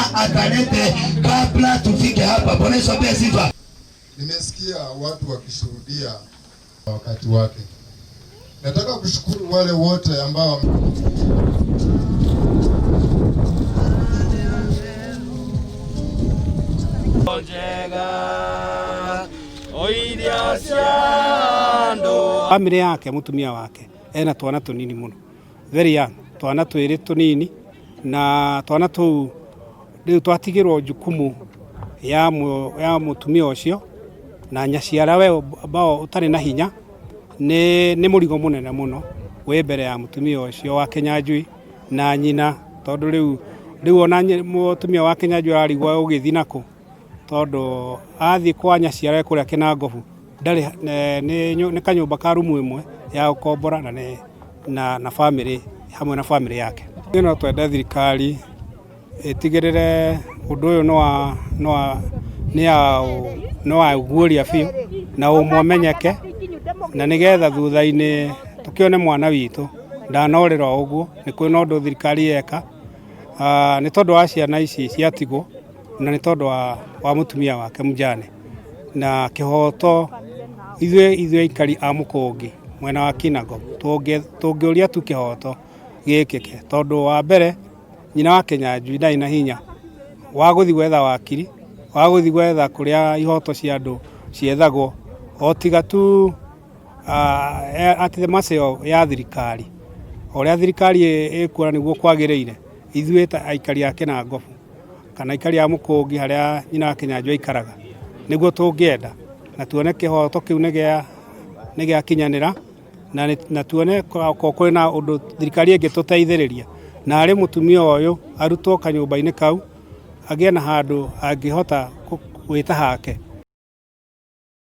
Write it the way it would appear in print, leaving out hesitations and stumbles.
mama atalete kabla tufike hapa. Bwana Yesu apewe sifa. Nimesikia watu wakishuhudia wakati wake. Nataka kushukuru wale wote ambao Family yake mutumia wake ena twana tunini muno, very young, twana twiri tunini, na twana tuu riu twatigirwo jukumu ya mutumia ucio na nyaciara we ambao utari na hinya. Ni murigo munene muno wi mbere ya mutumia ucio wa Kinyanjui na nyina, tondu riu ona mutumia wa Kinyanjui ararigwo ugithi naku, tondu athi kwa nyaciara kuria Kinangobu ndarĩ nĩ kanyũmba ka rumu ĩmwe ya gũkombora na nĩ na family hamwe na family yake. No twende thirikari ĩtigĩrĩre ũndũ ũyũ nĩ wa nĩ ya nĩ wa guũria biũ na ũmwe ũmenyeke, na nĩgetha thutha-inĩ tũkĩone mwana witũ ndanorĩra o ũguo. Nĩ kwĩ na ũndũ thirikari yeka, nĩ tondũ wa ciana ici ciatigwo na nĩ tondũ wa mũtumia wake mjane na kĩhoto. Ithuĩ aikari a Mũkũngi mwena wa Kinangop tũngĩũria tu kĩhoto gĩkĩke, tondũ wa mbere nyina wa Kinyanjui ndarĩ na hinya wa gũthiĩ gwetha wakiri, wa gũthiĩ gwetha kũrĩa ihoto cia andũ ciethagwo, o tiga tu at the mercy ya thirikari, o ũrĩa thirikari ĩkuona nĩguo kwagĩrĩire. Ithuĩ ta aikari a Kinangop kana aikari a Mũkũngi harĩa nyina wa Kinyanjui aikaraga, nĩguo tũngĩenda na tuone kĩhoto kĩu nĩ gĩakinyanĩra, na tuone okorwo kwĩna ũndũ thirikari ĩngĩtũteithĩrĩria na arĩ mũtumia ũyũ arutwo kanyũmba-inĩ kau, agĩe na handũ angĩhota gwĩta hake.